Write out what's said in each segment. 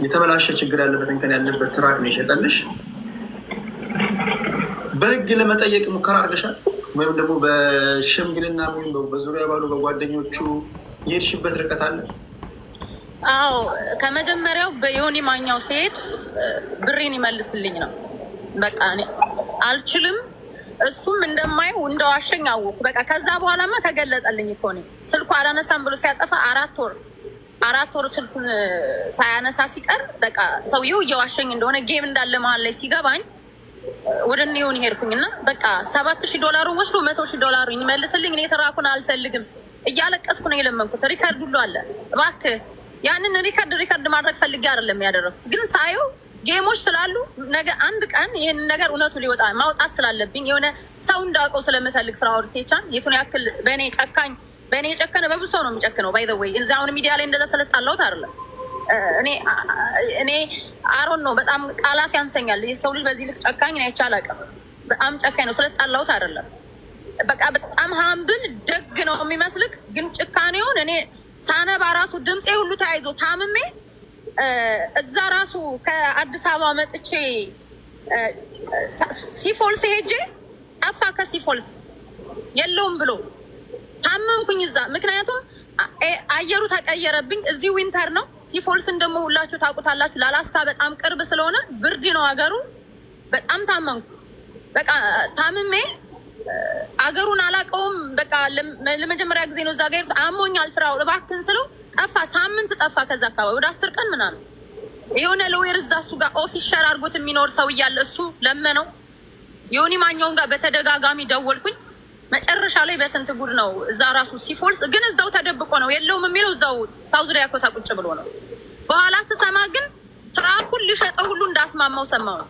የተበላሸ ችግር ያለበት፣ እንከን ያለበት truck ነው የሸጠልሽ። በህግ ለመጠየቅ ሙከራ አድርገሻል? ወይም ደግሞ በሽምግልና ወይም በዙሪያ ባሉ በጓደኞቹ የሄድሽበት ርቀት አለ? አዎ፣ ከመጀመሪያው በዮኒ ማኛው ሲሄድ ብሬን ይመልስልኝ ነው። በቃ እኔ አልችልም። እሱም እንደማየው እንደዋሸኝ አወኩ። በቃ ከዛ በኋላማ ተገለጠልኝ እኮ። እኔ ስልኩ አላነሳም ብሎ ሲያጠፋ 4 ወር ስልኩን ሳያነሳ ሲቀር በቃ ሰውየው እየዋሸኝ እንደሆነ፣ game እንዳለ መሀል ላይ ሲገባኝ ወደ እነ ዮኒ ሄድኩኝ እና በቃ 7,000 ዶላሩን ወስዶ 100,000 ዶላሩን ይመልስልኝ፣ እኔ truck ኡን አልፈልግም። እያለቀስኩ ነው የለመንኩት። Record ሁሉ አለ። እባክህ ያንን record ማድረግ ፈልጌ አይደለም ያደረኩት፣ ግን ሳየው game ኦች ስላሉ ነገ አንድ ቀን ይህንን ነገር እውነቱ ሊወጣ ማውጣት ስላለብኝ፣ የሆነ ሰው እንዳውቀው ስለምፈልግ፣ ፍራኦል ቴቻን የቱን ያክል በእኔ ጨካኝ፣ በእኔ የጨከነ በብዙ ሰው ነው የሚጨክነው። By the way እዚ አሁን ሚዲያ ላይ እንደዛ ስለጣላሁት አይደለም። እኔ አሮን ነው፣ በጣም ቃላት ያንሰኛል። የሰው ልጅ በዚህ ልክ ጨካኝ ነው አይቼ አላውቅም። በጣም ጨካኝ ነው። ስለጣላሁት አይደለም። በቃ በጣም humble፣ ደግ ነው የሚመስልክ፣ ግን ጭካኔውን እኔ ሳነባ ራሱ ድምፄ ሁሉ ተያይዞ ታምሜ እዛ ራሱ ከአዲስ አበባ መጥቼ ሲፎልስ ሄጄ ጠፋ። ከሲፎልስ የለውም ብሎ ታመምኩኝ እዛ። ምክንያቱም አየሩ ተቀየረብኝ። እዚህ winter ነው። ሲፎልስን ደግሞ ሁላችሁ ታውቁታላችሁ። ለአላስካ በጣም ቅርብ ስለሆነ ብርድ ነው ሀገሩ። በጣም ታመምኩ። በቃ ታምሜ አገሩን አላውቀውም። በቃ ለመጀመሪያ ጊዜ ነው እዛ ጋር። አሞኛል ፍራው እባክህን ስለው ጠፋ። ሳምንት ጠፋ። ከዛ አካባቢ ወደ 10 ቀን ምናምን የሆነ lawyer እዛ እሱ ጋር office share አድርጎት የሚኖር ሰው እያለ እሱ ለመነው። ዮኒ ማኛውን ጋር በተደጋጋሚ ደወልኩኝ። መጨረሻ ላይ በስንት ጉድ ነው እዛ ራሱ ሲፎልስ ግን እዛው ተደብቆ ነው የለውም የሚለው፣ እዛው ሳውዝ ዳኮታ ቁጭ ብሎ ነው። በኋላ ስሰማ ግን truck ኡን ሊሸጠው ሁሉ እንዳስማማው ሰማው ነው።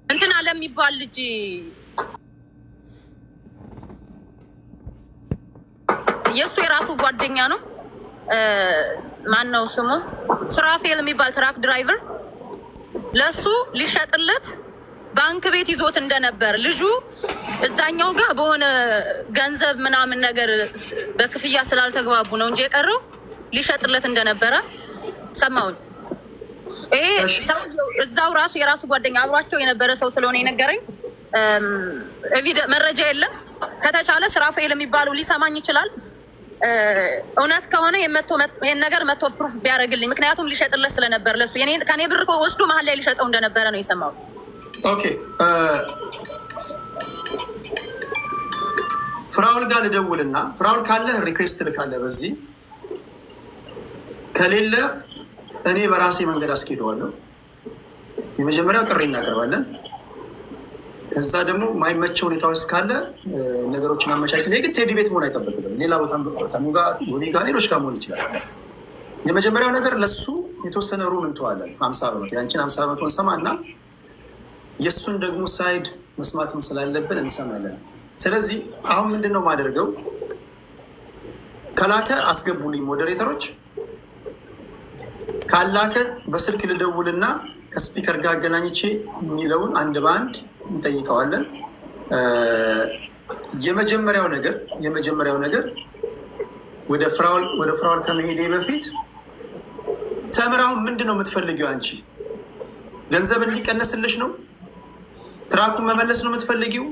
እንትን አለ የሚባል ልጅ የእሱ የራሱ ጓደኛ ነው። ማን ነው ስሙ? ስራፌል የሚባል truck driver ለእሱ ሊሸጥለት ባንክ ቤት ይዞት እንደነበር፣ ልጁ እዛኛው ጋር በሆነ ገንዘብ ምናምን ነገር በክፍያ ስላልተግባቡ ነው እንጂ የቀረው ሊሸጥለት እንደነበረ ሰማሁኝ። ይሄ ሰውየው እዛው ራሱ የራሱ ጓደኛ አብሯቸው የነበረ ሰው ስለሆነ የነገረኝ መረጃ የለም። ከተቻለ ስራፌል የሚባለው ሊሰማኝ ይችላል። እውነት ከሆነ ይሄን ነገር መቶ proof ቢያደርግልኝ፣ ምክንያቱም ሊሸጥለት ስለነበር ለሱ ከኔ ብር ወስዶ መሀል ላይ ሊሸጠው እንደነበረ ነው የሰማሁት። Okay፣ ፍራውል ጋር ልደውልና ፍራውል ካለህ request ልካለህ። በዚህ ከሌለ እኔ በራሴ መንገድ አስኬደዋለሁ። የመጀመሪያው ጥሪ እናቀርባለን። ከዛ ደግሞ ማይመቸው ሁኔታዎች ካለ ነገሮችን አመቻችተን፣ የግድ ቴዲ ቤት መሆን አይጠበቅብንም። ሌላ ቦታ ተሙ ጋር፣ ዮኒ ጋር፣ ሌሎች ጋር መሆን ይችላል። የመጀመሪያው ነገር ለሱ የተወሰነ room እንተዋለን። 50%፣ የአንቺን 50% እንሰማ እና የእሱን ደግሞ side መስማትም ስላለብን እንሰማለን። ስለዚህ አሁን ምንድን ነው የማደርገው? ከላከ አስገቡልኝ moderator ኦች፣ ካላከ በስልክ ልደውልና ከ speaker ጋር አገናኝቼ የሚለውን አንድ በአንድ እንጠይቀዋለን። የመጀመሪያው ነገር ወደ ፍራውል ከመሄዴ በፊት ተምራውን ምንድን ነው የምትፈልጊው አንቺ? ገንዘብ እንዲቀነስልሽ ነው? Truck ኡን መመለስ ነው የምትፈልጊው?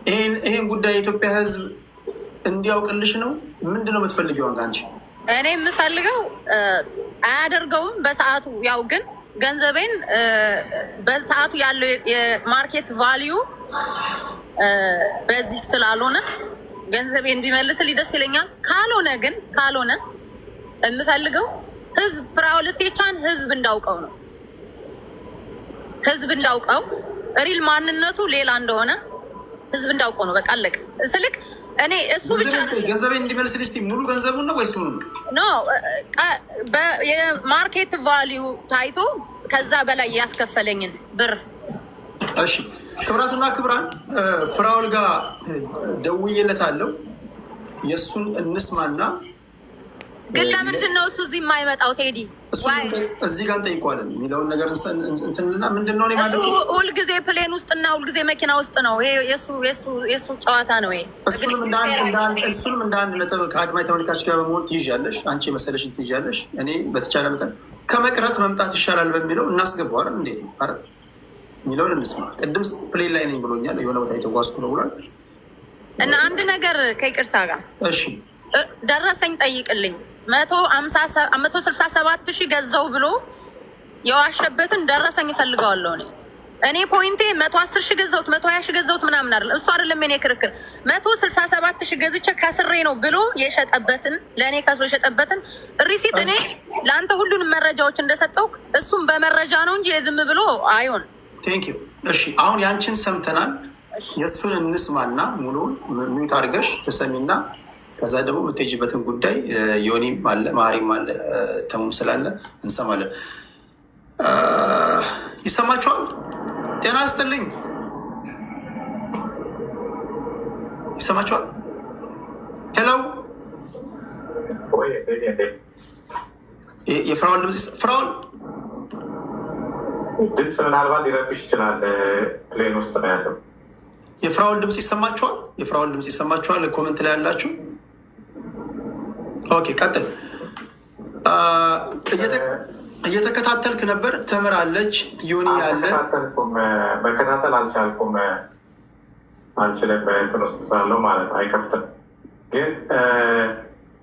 ይሄን ጉዳይ የኢትዮጵያ ሕዝብ እንዲያውቅልሽ ነው? ምንድን ነው የምትፈልጊው አንቺ? እኔ የምፈልገው አያደርገውም በሰዓቱ፣ ያው ግን ገንዘቤን በሰዓቱ ያለው የ market value በዚህ ስላልሆነ ገንዘቤ እንዲመልስልኝ ደስ ይለኛል። ካልሆነ ግን፣ ካልሆነ የምፈልገው ህዝብ ፍራኦል ቴቻን ህዝብ እንዳውቀው ነው። ህዝብ እንዳውቀው፣ real ማንነቱ ሌላ እንደሆነ ህዝብ እንዳውቀው ነው። በቃ አለቀ። ስልክ እኔ እሱ ብቻ ገንዘቤን እንዲመልስልሽ ሙሉ ገንዘቡን ነው ወይስ ምኑ ነው? No፣ የ market value ታይቶ ከዛ በላይ ያስከፈለኝን ብር። እሺ፣ ክብራትና ክብራን፣ ፍራውል ጋር ደውዬለታለሁ። የእሱን እንስማና ግን ለምንድን ነው እሱ እዚህ የማይመጣው ቴዲ? እዚህ ጋር እንጠይቀዋለን የሚለውን ነገር እንትንና ምንድን ነው እሱ ሁልጊዜ plane ውስጥ እና ሁልጊዜ መኪና ውስጥ ነው። የእሱ ጨዋታ ነው ይሄ። እሱንም እንደ አንድ ነጥብ ከአድማጭ ተመልካች ጋር በመሆን ትይዣለሽ፣ አንቺ የመሰለሽን ትይዣለሽ። እኔ በተቻለ መጠን ከመቅረት መምጣት ይሻላል በሚለው እናስገባዋለን። እንዴት ነው የሚለውን እንስማ። ቅድም plane ላይ ነኝ ብሎኛል፣ የሆነ ቦታ የተጓዝኩ ነው ብሏል። እና አንድ ነገር ከይቅርታ ጋር እሺ፣ ደረሰኝ ጠይቅልኝ 167,000 ገዛው ብሎ የዋሸበትን ደረሰኝ እፈልገዋለሁ። እኔ point ኤ 110,000 ገዛሁት 120,000 ገዛሁት ምናምን አይደለም። እሱ አይደለም የኔ ክርክር። 167,000 ገዝቼ ከስሬ ነው ብሎ የሸጠበትን ለእኔ ከስሮ የሸጠበትን receipt እኔ ለአንተ ሁሉንም መረጃዎች እንደሰጠው እሱም በመረጃ ነው እንጂ የዝም ብሎ አይሆን። Thank you። እሺ፣ አሁን ያንቺን ሰምተናል። የእሱን እንስማና ሙሉውን mute አድርገሽ ተሰሚና ከዛ ደግሞ የምትሄጂበትን ጉዳይ ዮኒም አለ ማሪም አለ ተሙም ስላለ እንሰማለን። ይሰማችኋል? ጤና ይስጥልኝ። ይሰማችኋል? Hello። የፍራኦል ድምፅ፣ ፍራኦል ድምፅ ምናልባት ሊረብሽ ይችላል። Plane ውስጥ ነው ያለው። የፍራኦል ድምፅ ይሰማችኋል? የፍራኦል ድምፅ ይሰማችኋል? Comment ላይ ያላችሁ okay፣ ቀጥል። እየተከታተልክ ነበር። ተምራለች ዮኒ ያለ አልተከታተልኩም፣ መከታተል አልቻልኩም፣ አልችልም። እንትን ውስጥ ስላለው ማለት ነው፣ አይከፍትም። ግን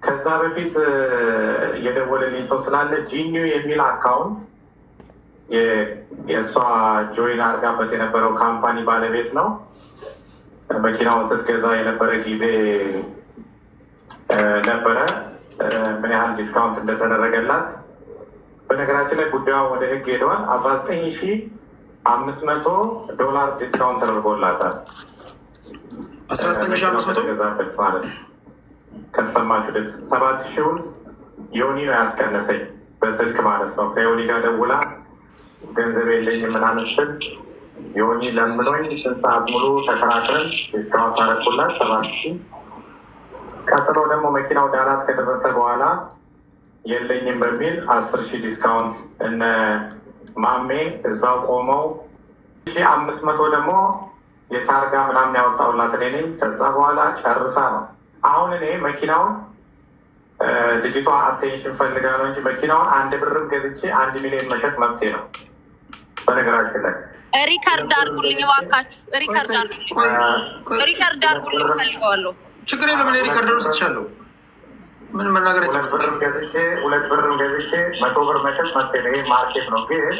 ከዛ በፊት የደወለልኝ ሰው ስላለ ጂኒዩ የሚል account የእሷ join አድርጋበት የነበረው company ባለቤት ነው። መኪናውን ስትገዛ የነበረ ጊዜ ነበረ ምን ያህል discount እንደተደረገላት። በነገራችን ላይ ጉዳዩ ወደ ህግ ሄደዋል። $19,500 discount ተደርጎላታል። 19,500 ገዛበት ማለት ነው። ከተሰማችሁ ድምፅ 7,000ውን ዮኒ ነው ያስቀነሰኝ በስልክ ማለት ነው። ከዮኒ ጋር ደውላ ገንዘብ የለኝም ምናምን ስል ዮኒ ለምኖኝ ስንት ሰዓት ሙሉ ተከራክረን discount አደረኩላት 7,000። ቀጥሎ ደግሞ መኪናው ዳላስ ከደረሰ በኋላ የለኝም በሚል 10,000 discount እነ ማሜ እዛው ቆመው 500 ደግሞ የታርጋ ምናምን ያወጣሁላት እኔ ነኝ። ከዛ በኋላ ጨርሳ ነው። አሁን እኔ መኪናውን ልጅቷ attention ፈልጋ ነው እንጂ መኪናውን አንድ ብርም ገዝቼ 1 ሚሊዮን መሸጥ መብቴ ነው። በነገራችን ላይ Record አድርጉልኝ እባካችሁ፣ record አድርጉልኝ፣ record አድርጉልኝ እፈልገዋለሁ። ችግር የለም። እኔ record ሰጥሻለሁ። ምን መናገር 2 ብርም ገዝቼ 100 ብር መሸጥ መብቴ ነው። ይሄ market ነው። ግን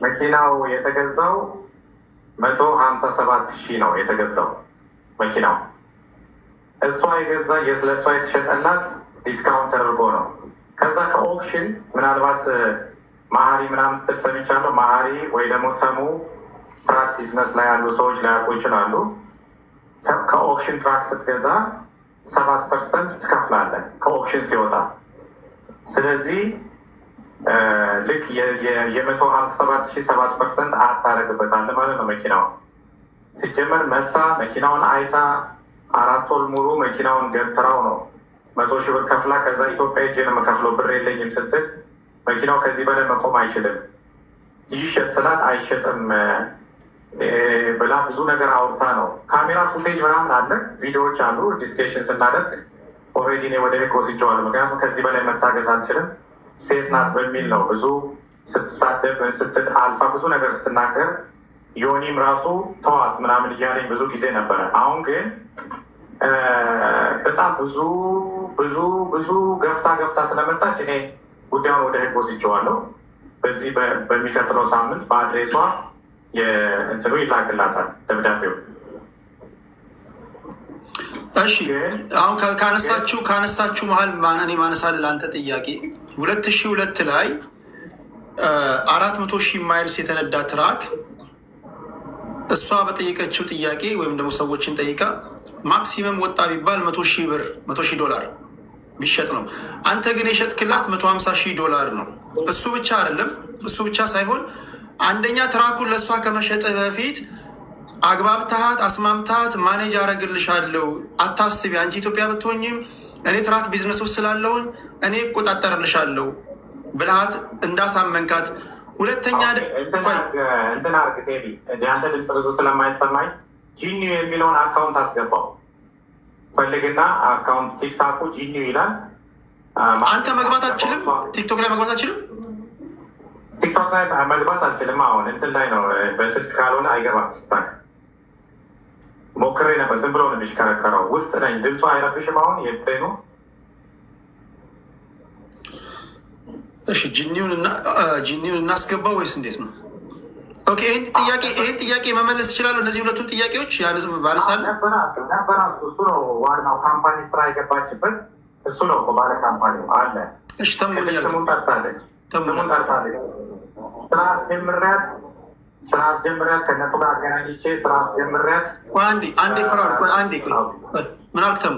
መኪናው የተገዛው 157,000 ነው የተገዛው መኪናው። እሷ የገዛ ለእሷ የተሸጠላት discount ተደርጎ ነው። ከዛ ከ auction ምናልባት መሀሪ ምናምን ስትል ሰምቻለሁ። መሀሪ ወይ ደግሞ ተሙ truck business ላይ ያሉ ሰዎች ሊያውቁ ይችላሉ። ከ auction truck ስትገዛ 7% ትከፍላለህ ከ auction ሲወጣ። ስለዚህ ልክ የ157,000 7% add ታደርግበታለህ ማለት ነው። መኪናውን ሲጀመር መታ መኪናውን አይታ 4 ወር ሙሉ መኪናውን ገትራው ነው 100,000 ብር ከፍላ ከዛ ኢትዮጵያ ሄጄ ነው የምከፍለው ብር የለኝም ስትል መኪናው ከዚህ በላይ መቆም አይችልም ይሸጥ ስላት አይሸጥም ብላ ብዙ ነገር አውርታ ነው። Camera footage ምናምን አለ፣ ቪዲዮዎች አሉ። Discussion ስናደርግ already እኔ ወደ ህግ ወስጄዋለሁ። ምክንያቱም ከዚህ በላይ መታገስ አልችልም፣ ሴት ናት በሚል ነው ብዙ ስትሳደብ ስትል አልፋ ብዙ ነገር ስትናገር ዮኒም ራሱ ተዋት ምናምን እያለኝ ብዙ ጊዜ ነበረ። አሁን ግን በጣም ብዙ ብዙ ብዙ ገፍታ ገፍታ ስለመጣች እኔ ጉዳዩን ወደ ህግ ወስጄዋለሁ። በዚህ በሚቀጥለው ሳምንት በ address ዋ የእንትኑ ይላክላታል ደብዳቤው። እሺ፣ አሁን ካነሳችሁ መሀል እኔ ማነሳልህ ለአንተ ጥያቄ 2002 ላይ 400,000 miles የተነዳ truck እሷ በጠየቀችው ጥያቄ ወይም ደግሞ ሰዎችን ጠይቃ maximum ወጣ ቢባል 100,000 ብር፣ $100,000 ቢሸጥ ነው። አንተ ግን የሸጥክላት $150,000 ነው። እሱ ብቻ አይደለም። እሱ ብቻ ሳይሆን አንደኛ truck ኡን ለእሷ ከመሸጥህ በፊት አግባብተሃት አስማምተሃት manage አረግልሻለሁ፣ አታስቢ፣ አንቺ ኢትዮጵያ ብትሆኝም እኔ truck business ውስጥ ስላለሁኝ እኔ እቆጣጠርልሻለሁ ብልሃት እንዳሳመንካት፣ ሁለተኛ እንትን አድርግ ቴዲ፣ የአንተ ድምፅ ብዙ ስለማይሰማኝ ጂኒው የሚለውን account አስገባው ፈልግና account ቲክታኩ ጂኒው ይላል። አንተ መግባት አትችልም። ቲክቶክ ላይ መግባት አትችልም። ቲክቶክ ላይ መግባት አልችልም። አሁን እንትን ላይ ነው፣ በስልክ ካልሆነ አይገባም። ቲክቶክ ሞክሬ ነበር። ዝም ብሎ ነው የሚሽከረከረው። ውስጥ ነኝ። ድምፁ አይረብሽም። አሁን የ plane ኑ እሺ፣ ጂኒውን እናስገባው ወይስ እንዴት ነው? Okay፣ ይህን ጥያቄ መመለስ ትችላለህ? እነዚህ ሁለቱን ጥያቄዎች ባነሳለሁ። ነበረ። እሱ ነው ዋናው company ስራ የገባችበት እሱ ነው ባለ company ው አለ። እሺ፣ ተሙ። ስሙን ጠርታለች። ስሙን ጠርታለች። ስራ አስጀምሪያት ከእነሱ ጋር አገናኝቼ ስራ አስጀምሪያት። አንዴ አንዴ ፍራኦል፣ ቆይ አንዴ፣ ምን አልክ ተሙ?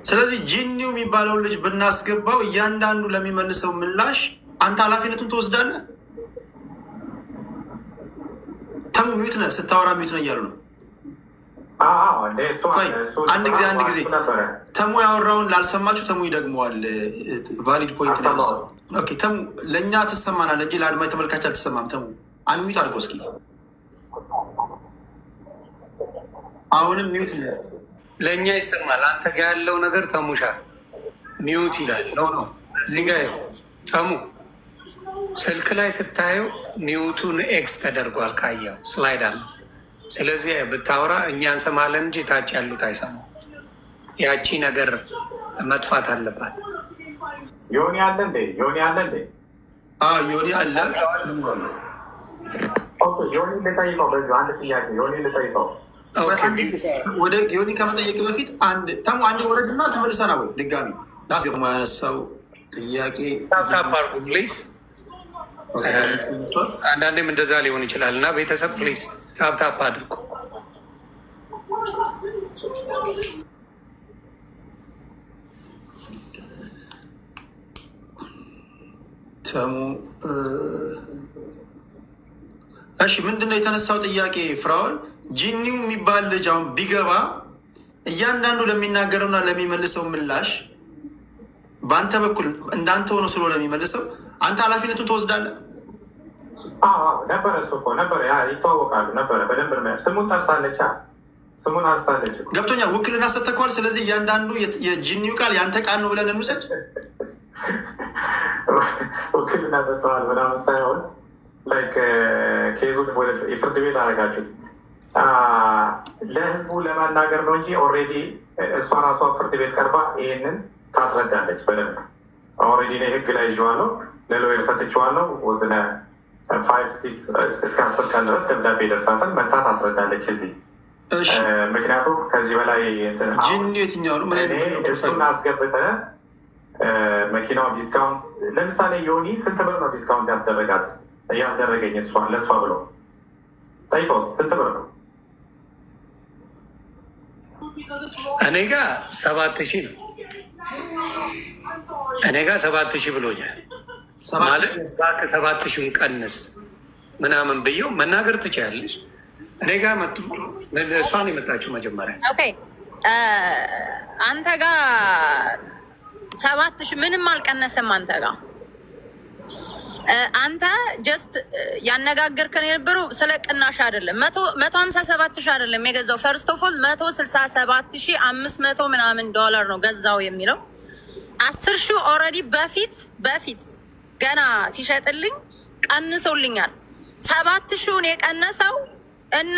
ስለዚህ ጂኒው የሚባለውን ልጅ ብናስገባው እያንዳንዱ ለሚመልሰው ምላሽ አንተ ኃላፊነቱን ትወስዳለህ። ተሙ፣ mute ነህ፣ ስታወራ mute ነህ እያሉ ነው። አንድ ጊዜ፣ አንድ ጊዜ፣ ተሙ ያወራውን ላልሰማችሁ ተሙ ይደግመዋል። Valid point ነው ያነሳው። Okay ተሙ፣ ለእኛ ትሰማናለህ እንጂ ለአድማጭ ተመልካች አልተሰማም። ተሙ፣ unmute አድርገው እስኪ። አሁንም mute። ለእኛ ይሰማል። አንተ ጋ ያለው ነገር ተሙሻ mute ይላል። No, no፣ እዚህ ጋ ተሙ ስልክ ላይ ስታየው mute ኡን X ተደርጓል። ካየው slide አለ። ስለዚህ ብታወራ እኛ እንሰማለን እንጂ ታች ያሉት አይሰማም። ያቺ ነገር መጥፋት አለባት። ዮኒ አለ እንዴ? ዮኒ አለ እንዴ? ዮኒ አለ። ዮኒ ልጠይቀው፣ በዚሁ አንድ ጥያቄ ዮኒ ልጠይቀው። ወደ ዮኒ ከመጠየቅ በፊት አንድ ተሙ አንድ ወረድና ተመልሰና ወይ ድጋሚ ላስገባ ያነሳው ጥያቄ። Tap አድርጉ please። አንዳንዴም እንደዛ ሊሆን ይችላል እና ቤተሰብ please tap tap አድርጉ። ተሙ፣ እሺ፣ ምንድን ነው የተነሳው ጥያቄ? ፍራኦል፣ ጂኒው የሚባል ልጅ አሁን ቢገባ እያንዳንዱ ለሚናገረውና ለሚመልሰው ምላሽ በአንተ በኩል እንዳንተ ሆኖ ስለሆነ የሚመልሰው አንተ ኃላፊነቱን ትወስዳለህ? ነበረ፣ እሱ እኮ ነበረ፣ ይተዋወቃሉ ነበረ። በደንብ ስሙን ጠርታለች፣ ስሙን አንስታለች። ገብቶኛል። ውክልና ሰጥተኸዋል። ስለዚህ እያንዳንዱ የጂኒው ቃል ያንተ ቃል ነው ብለን እንውሰድ። ውክልና ሰጥተዋል ምናምን ሳይሆን like case ኡን ወደ የፍርድ ቤት አደረጋችሁት። ለህዝቡ ለመናገር ነው እንጂ already እሷ ራሷ ፍርድ ቤት ቀርባ ይሄንን ታስረዳለች በደንብ። Already እኔ ህግ ላይ ይዤዋለሁ፣ ለ lawyer ሰጥቼዋለሁ። ወዝነ 5 6 እስከ 10 ቀን ድረስ ደብዳቤ ደርሳታል። መታ ታስረዳለች እዚህ። ምክንያቱም ከዚህ በላይ ጂኒ የትኛው ነው? ምን አይነት እሱን አስገብተህ መኪናው discount፣ ለምሳሌ ዮኒ ስንት ብር ነው discount ያስደረጋት እያስደረገኝ እሷ ለእሷ ብሎ ጠይቀው፣ ስንት ብር ነው? እኔ ጋ 7,000 ነው። እኔ ጋ 7,000 ብሎኛል። ማለት 7,000ን ቀንስ ምናምን ብየው መናገር ትችያለሽ። እኔ ጋ መጡ፣ እሷን የመጣችው መጀመሪያ። Okay፣ አንተ ጋ 7,000 ምንም አልቀነሰም። አንተ ጋ አንተ just ያነጋገርከን የነበረው ስለ ቅናሽ አይደለም። 157,000 አይደለም የገዛው። First of all 167,500 ምናምን ዶላር ነው ገዛው የሚለው። 10,000 already በፊት ገና ሲሸጥልኝ ቀንሶልኛል። 7,000ን የቀነሰው እነ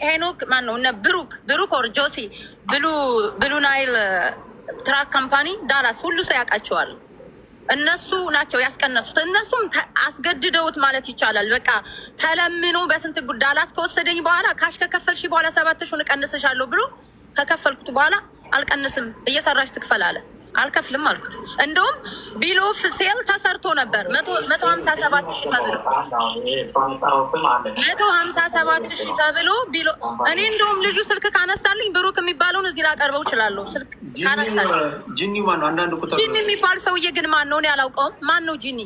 ሄኖክ ማን ነው? እነ ብሩክ or ጆሲ ብሉ ናይል truck company ዳላስ ሁሉ ሰው ያውቃቸዋል። እነሱ ናቸው ያስቀነሱት። እነሱም አስገድደውት ማለት ይቻላል። በቃ ተለምኖ በስንት ጉድ ዳላስ ከወሰደኝ በኋላ cash ከከፈልሽ በኋላ 7,000ን እቀንስሻለሁ ብሎ ከከፈልኩት በኋላ አልቀንስም እየሰራች ትክፈል አለ። አልከፍልም አልኩት። እንደውም bill of sale ተሰርቶ ነበር 157,000 ተብሎ፣ 157,000 ተብሎ bill ኦ። እኔ እንደውም ልጁ ስልክ ካነሳልኝ ብሩክ የሚባለውን እዚህ ላቀርበው እችላለሁ። ስልክ ካነሳልኝ። ጂኒ ማን ነው? አንዳንድ ቁጥር ጂኒ የሚባል ሰውዬ ግን ማን ነው? እኔ አላውቀውም። ማን ነው ጂኒ?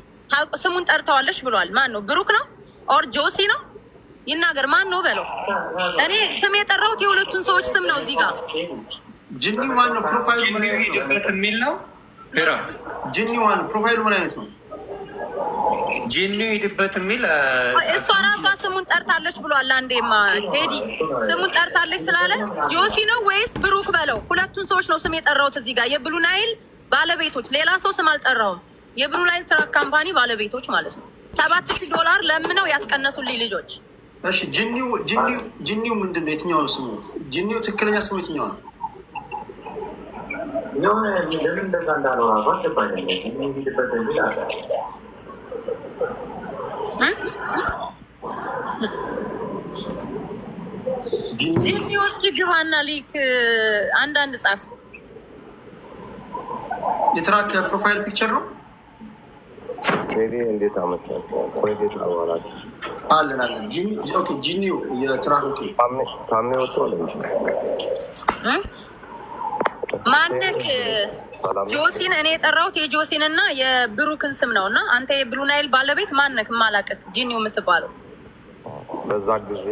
ስሙን ጠርተዋለች ብሏል። ማን ነው? ብሩክ ነው or ጆሲ ነው? ይናገር። ማን ነው በለው። እኔ ስም የጠራሁት የሁለቱን ሰዎች ስም ነው እዚህ ጋር። ጂኒ ማን ነው? Profile ኡ ምን አይነት ነው? ሂድበት የሚል ነው ፌራ። ጂኒ ማን ነው? Profile ኡ ምን አይነት ነው? ጂኒ ሂድበት የሚል። እሷ ራሷ ስሙን ጠርታለች ብሏል። አንዴማ ቴዲ ስሙን ጠርታለች ስላለ ጆሲ ነው ወይስ ብሩክ በለው። ሁለቱን ሰዎች ነው ስም የጠራሁት እዚህ ጋር፣ የብሉ ናይል ባለቤቶች። ሌላ ሰው ስም አልጠራውም። የብሉ ናይል truck company ባለቤቶች ማለት ነው። $7,000 ለምነው ያስቀነሱልኝ ልጆች። እሺ፣ ጂኒው ምንድን ነው? የትኛው ነው ስሙ? ጂኒው ትክክለኛ ስሙ የትኛው ነው? የሆነ ለምን እንደዛ እንዳለው ራሱ አልገባኝም። ሂድበት የሚል አለ። እ? ጂኒ። ጂኒ ውስጥ ግባና like አንዳንድ ጻፍ። የ truck profile picture ነው። ቴዲ፣ እንዴት አመሻችሁ? እንዴት አዋላችሁ? አለን አለን። ጂኒ፣ okay፣ ጂኒው የ truck፣ okay። ታሜ ወጥቷል እንጂ። እ? ማነክ? ሰላም ነው? ጆሲን እኔ የጠራሁት የጆሲን እና የብሩክን ስም ነው። እና አንተ የብሉ ናይል ባለቤት ማነክ? ማላቀት ጂኒው የምትባለው። በዛ ጊዜ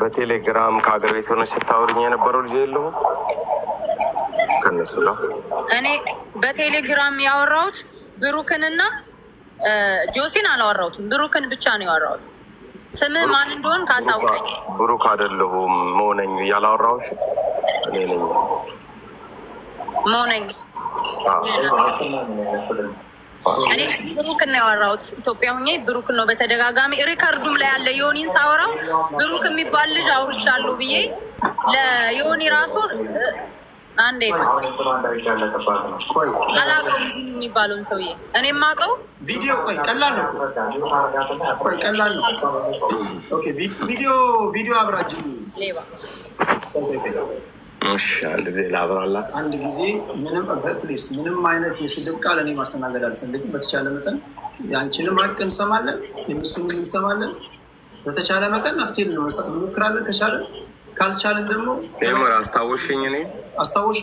በቴሌግራም ከሀገር ቤት ሆነች ስታወሪኝ የነበረው ልጅ የለሁም ከእነሱ ጋር። እኔ በቴሌግራም ያወራሁት ብሩክንና ጆሲን አላወራሁትም። ብሩክን ብቻ ነው ያወራሁት። ስምህ ማን እንደሆን ካሳውቀኝ። ብሩክ አይደለሁም፣ መሆነኝ ያላወራሁሽ እኔ ነኝ። መሆነኝ። አዎ። እኔ ብሩክን ነው ያወራሁት። ኢትዮጵያ ሁኜ ብሩክን ነው በተደጋጋሚ፣ record ኡም ላይ ያለ ዮኒን ሳወራው ብሩክ የሚባል ልጅ አውርቻለሁ ብዬ ለዮኒ ራሱ አንዴ ቆይ። አላውቀውም የሚባለውን ሰውዬ። እኔ የማውቀው ቪዲዮ፣ ቆይ፣ ቀላል ነው እኮ። ቆይ፣ ቀላል ነው። Okay፣ ቪዲዮ ቪዲዮ አብራ ጂኒ። ሌባ። እሺ፣ አንድ ጊዜ ላብራላት። አንድ ጊዜ ምንም please፣ ምንም አይነት የስድብ ቃል እኔ ማስተናገድ አልፈልግም። በተቻለ መጠን የአንቺንም ሀቅ እንሰማለን፣ የእነሱንም እንሰማለን። በተቻለ መጠን መፍትሄ ለመስጠት እንሞክራለን ከቻለን፣ ካልቻለን ደግሞ የምር አስታወሽኝ እኔ። አስታወሹ።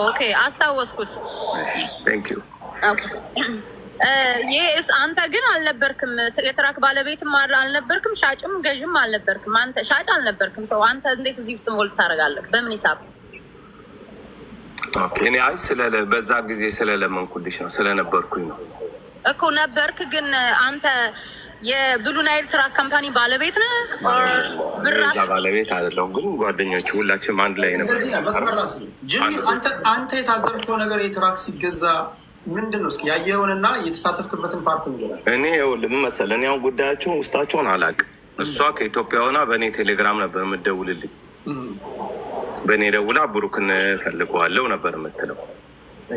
Okay፣ አስታወስኩት። Thank you. ይህ አንተ ግን አልነበርክም፣ የ truck ባለቤትም አልነበርክም፣ ሻጭም ገዥም አልነበርክም። አንተ ሻጭ አልነበርክም። ሰው አንተ እንዴት እዚህ ውስጥ involve ታደርጋለህ? በምን ሂሳብ? Okay፣ እኔ አይ ስለ በዛ ጊዜ ስለለመንኩልሽ ነው፣ ስለነበርኩኝ ነው። እኮ ነበርክ፣ ግን አንተ የብሉ ናይል truck company ባለቤት ነህ? Or ብር የዛ ባለቤት አይደለሁም፣ ግን ጓደኞች ሁላችንም አንድ ላይ ነበር። እንደዚህ ነው መስመር ራሱ። ጂኒ፣ አንተ የታዘብከው ነገር የ truck ሲገዛ ምንድን ነው? እስኪ ያየኸውንና የተሳተፍክበትን part ንገረን። እኔ ይኸውልህ ምን መሰለህ፣ እኔ አሁን ጉዳያቸውን ውስጣቸውን አላውቅም። እሷ ከኢትዮጵያ ሆና በእኔ ቴሌግራም ነበር የምትደውልልኝ። በእኔ ደውላ ብሩክን ፈልገዋለሁ ነበር የምትለው።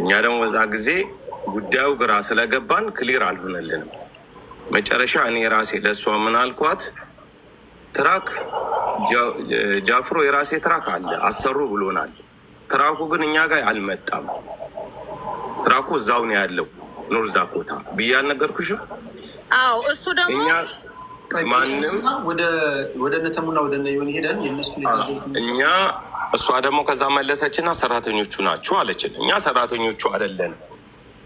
እኛ ደግሞ በዛ ጊዜ ጉዳዩ ግራ ስለገባን clear አልሆነልንም። መጨረሻ እኔ ራሴ ለእሷ ምን አልኳት፣ Truck ጃፍሮ የራሴ truck አለ አሰሩ ብሎናል። Truck ኡ ግን እኛ ጋር አልመጣም። Truck ኡ እዛው ነው ያለው ኖርዝ ዳኮታ ብዬ አልነገርኩሽም? አዎ፣ እሱ ደግሞ እኛ ማንም ወደ እነ ተሙና ወደ እነ ዮኒ ሄደን የእነሱን የታዘቡትን እኛ እሷ ደግሞ ከዛ መለሰችና ሰራተኞቹ ናችሁ አለችን። እኛ ሰራተኞቹ አይደለንም።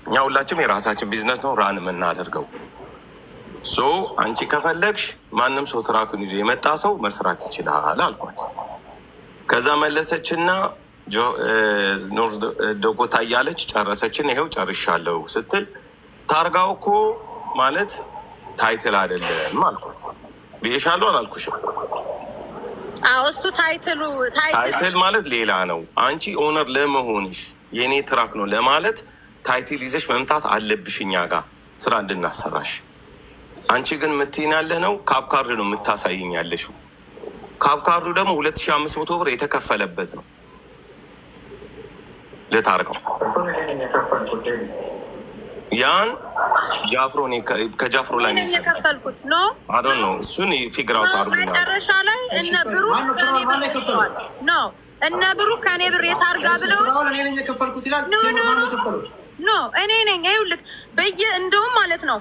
እኛ ሁላችንም የራሳችን ቢዝነስ ነው run የምናደርገው። So አንቺ ከፈለግሽ ማንም ሰው truck ኡን ይዞ የመጣ ሰው መስራት ይችላል አልኳት። ከዛ መለሰችና ኖርዝ ዳኮታ እያለች ጨረሰችን። ይኸው ጨርሻለሁ ስትል ታርጋው እኮ ማለት title አይደለም አልኳት። ብዬሻለሁ አላልኩሽም? አዎ፣ እሱ title ኡ title Title ማለት ሌላ ነው። አንቺ owner ለመሆንሽ የእኔ truck ነው ለማለት title ይዘሽ መምጣት አለብሽ እኛ ጋር ስራ እንድናሰራሽ። አንቺ ግን የምትይን ያለ ነው cab card ነው የምታሳይኝ ያለሽው። Cab card ኡ ደግሞ 2500 ብር የተከፈለበት ነው ለታርጋው። ያን ጃፍሮ እኔ ከጃፍሮ ላይ ነው የሰራው። የከፈልኩት no። I don't know፣ እሱን figure out አድርጉና መጨረሻ ላይ እነ ብሩክ ማነው? ከእኔ ማነው ብር የከፈለው? ወስደዋል። No. እነ ብሩክ ከእኔ ብር የታርጋ ብለው ፍራኦል እኔ ነኝ የከፈልኩት ይላል። No, no, ማን no. የከፈለው? No፣ እኔ ነኝ። ይኸውልህ በየ እንደውም ማለት ነው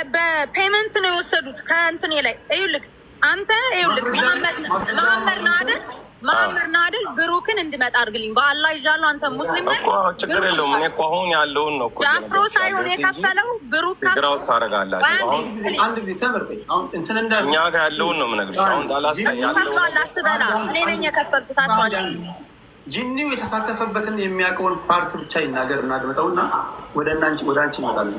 በ payment ነው የወሰዱት ከእንትኔ ላይ። ይኸውልህ አንተ፣ ይኸውልህ መሐመድ ማስረጃ መሐመድ ነው አይደል? መሐመድ ነው አይደል? ብሩክን እንድመጣ አድርግልኝ። በአላህ ይዣለሁ። አንተ ሙስሊም ነህ። እኮ ችግር የለውም። እኔ እኮ አሁን ያለውን ነው እኮ ጃፍሮ ሳይሆን እንጂ የከፈለው ብሩክ figure out ታደርጋላችሁ። አሁን አንድ ጊዜ፣ አንድ ጊዜ ተመርቀኝ። አሁን እንትን እንዳይሆን እኛ ጋር ያለውን ነው የምነግርሽ። አሁን ዳላስ ላይ ያለውን ከፍሏል አትበላ። እኔ ነኝ የከፈልኩት። አትዋሽ። ጂኒው የተሳተፈበትን የሚያውቀውን part ብቻ ይናገር፣ እናድምጠውና ወደ አንቺ እንመጣለን።